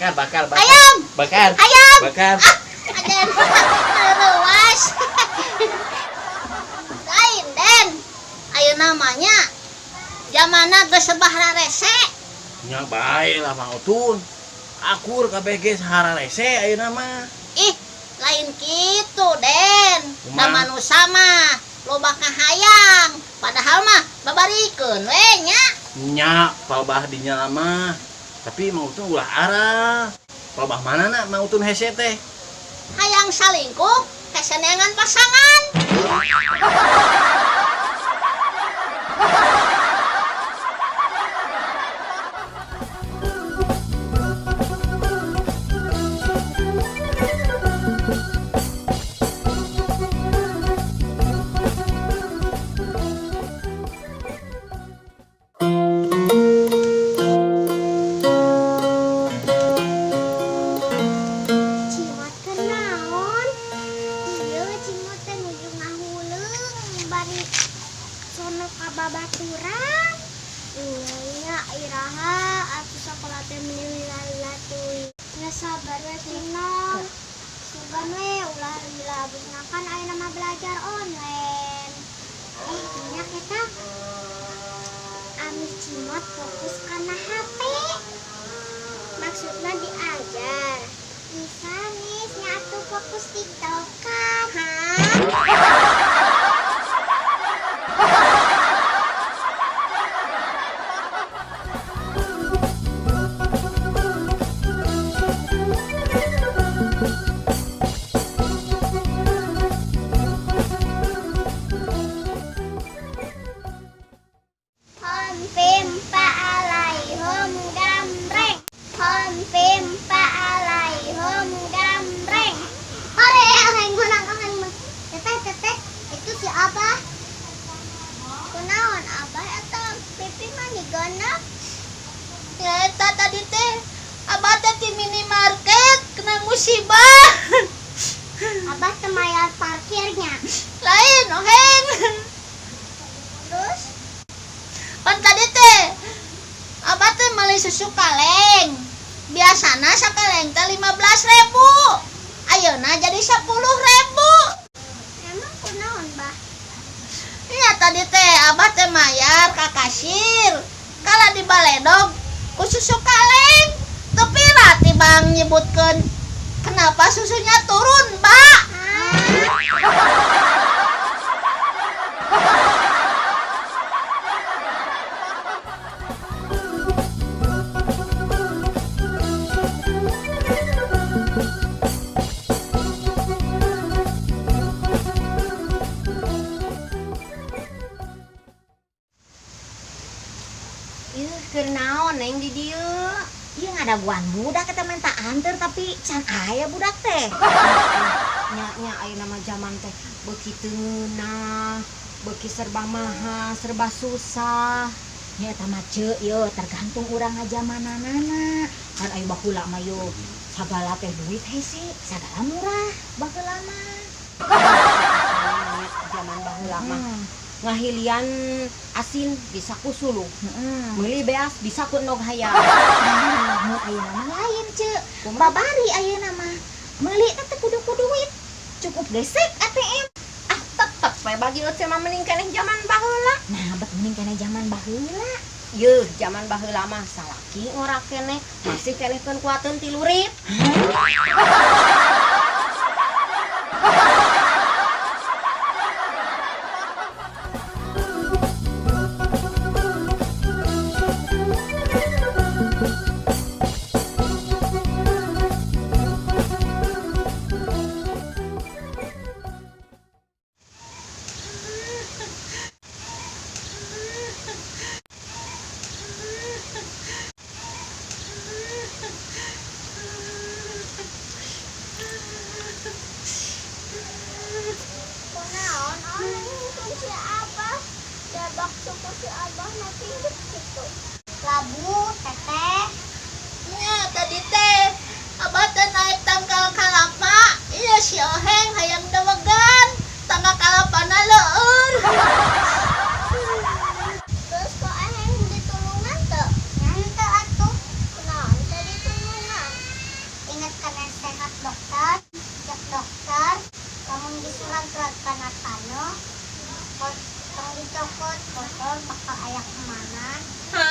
Bakar, bakar, bakar. Ayam. Bakar. Ayam. Bakar. Ah, Aden. Luas. Lain, Den. Ayo namanya. Zamana geus sebah rarese. Nya bae lah Mang Otun. Akur kabeh ge hararese ayeuna mah. Ih, lain kitu, Den. Da Kumaha? manusa mah loba kahayang. Padahal mah babarikeun we nya. Nya palbah dinya mah. Tapi Mang Utun ulah arah. Palbah mana na Mang Utun hese teh? Hayang salingkuh kesenengan pasangan. Cimot keur naon? Ieu cimot teh nuju ngahuleung bari sono ka babaturan. Nya iraha atuh sakola teh meuni lila teuing. Nya sabar we Cimot. Sugan we ulah lila abusna kan ayeuna mah belajar online. Nya kita amih cimot fokus kana HP. Maksudna diajar. Bisa nih, nyatu fokus TikTokan. Hah? Hom pim pa alaihum gambreng. Hom pim pa alaihum gambreng. Hore, aing menang, aing menang. Teteh, teteh, itu si Abah. Kunaon Abah eta pipi mah digonok. Ya eta tadi teh abah teh di minimarket kena musibah. Abah teu mayar parkirnya. Lain oheng. Terus Pan tadi teh abah teh meuli susu kaleng. Biasana sakaleng teh 15.000. Ayeuna jadi 10.000. Emang kunaon, Bah? Iya tadi teh abah teh mayar ka kasir. Kala dibaledog ku susu kaleng. Teu pira tibang nyebutkeun kenapa susunya turun, Mbak? Ih, keur naon neng di dieu? Ieu ngadaguan budak eta minta anter tapi can aya budak teh. Nya nya ayeuna mah zaman teh beuki teu ngeunah, beuki serba mahal, serba susah. Nya eta mah ceu ieu tergantung urang ngajamananana. Kan aya baheula mah yo sagala teh duit hese, sagala murah baheula mah. Nya zaman baheula mah ngahilian asin bisa ku suluh. Meuli beas bisa ku endog hayam. Nah, mun ayeuna mah lain ceu. Babari ayeuna mah meuli teh teu kudu ku duit. Cukup gesek ATM. Ah, tetep we bagi ece mah mending keneh zaman baheula. Nah, bet mending keneh zaman baheula. Yeuh, zaman baheula mah salaki ngora keneh, masih keneh keun kuateun 3 rip. Kunaon orang mungkin si Abah jabak suku si Abah nanti gitu. Labu, teteh. Nya tadi teh abah teh naik tangkal kalapa. Iya si oheng hayang dewegan. Tangkal kalapana leueur. Terus kok eheng ditulungan teu? Nya henteu atuh. Kunaon teh ditulungan? Nyokot botol bakal aya kemana? Hah?